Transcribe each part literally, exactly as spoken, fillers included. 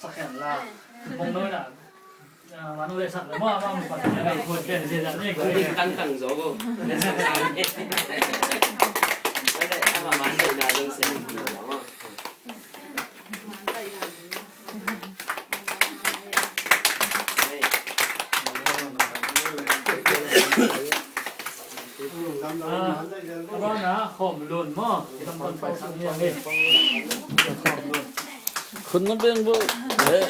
Pakhen la. Bong no na. Ah, manu le sak le ma ma mu pa. Ai, ko ken se da ne ko. Tang tang zo ko. Wale ama man le na zo se ni ko. Ah, a bana khawm lun maw? Khun na beng bo. Eh.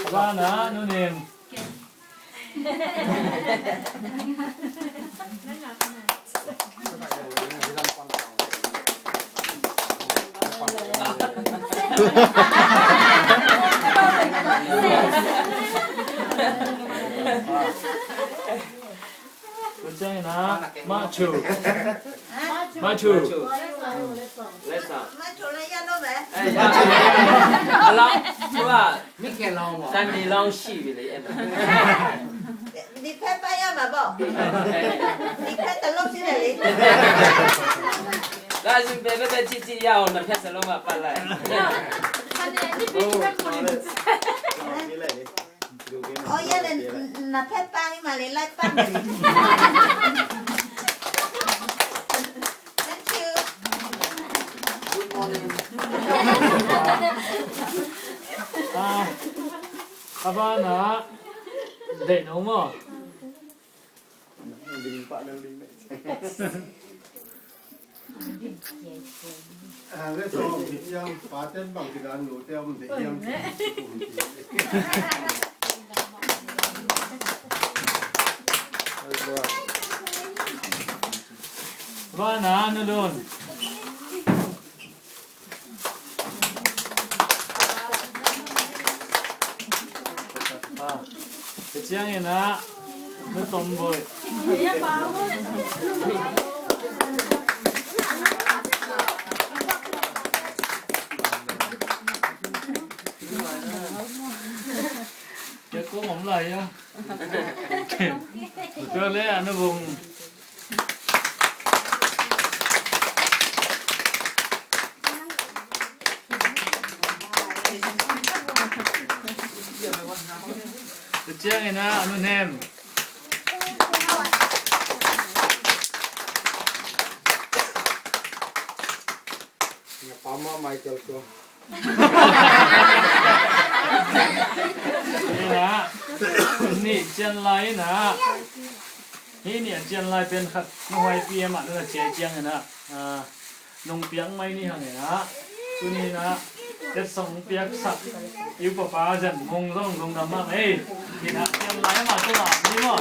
A bana Nu Nem. Tua ciangin ah, Machu. Machu. Let's go. Machu le ya no me. Eh, ya. Alam, tua. Mi ke long mo. Kan di long shi bi le em. Di phe pa ya ma bo. Di phe ta long shi le li. La sin pe pe pe chi chi ya on na phe sa long ma pa lai. Oh, ya le na phe pa ni ma le lai pa. Thank you. Good morning. Ah, a bana, dei no maw? Ling pa le ling le. Ah, le so, yang pa ten bang ti dan lo te om de yang. Bana Nu Lun. Ah, tua ciangin ah, Nu Tom Boih. Tua le, a Nu Vung. Tua ciangin ah, a Nu Nem. Nga pa ma Michael ko. Ina, nih cian lai ina. Hih nih a cian lai pen khat, na huai pi ema na ciai ciang ina. Ah, nong piak mai ni hang ina. Tuni ina, tet song piak sak. Iu papa zen mong zong lungdam mah ei. Ina, cian lai ema tu la, ni mo.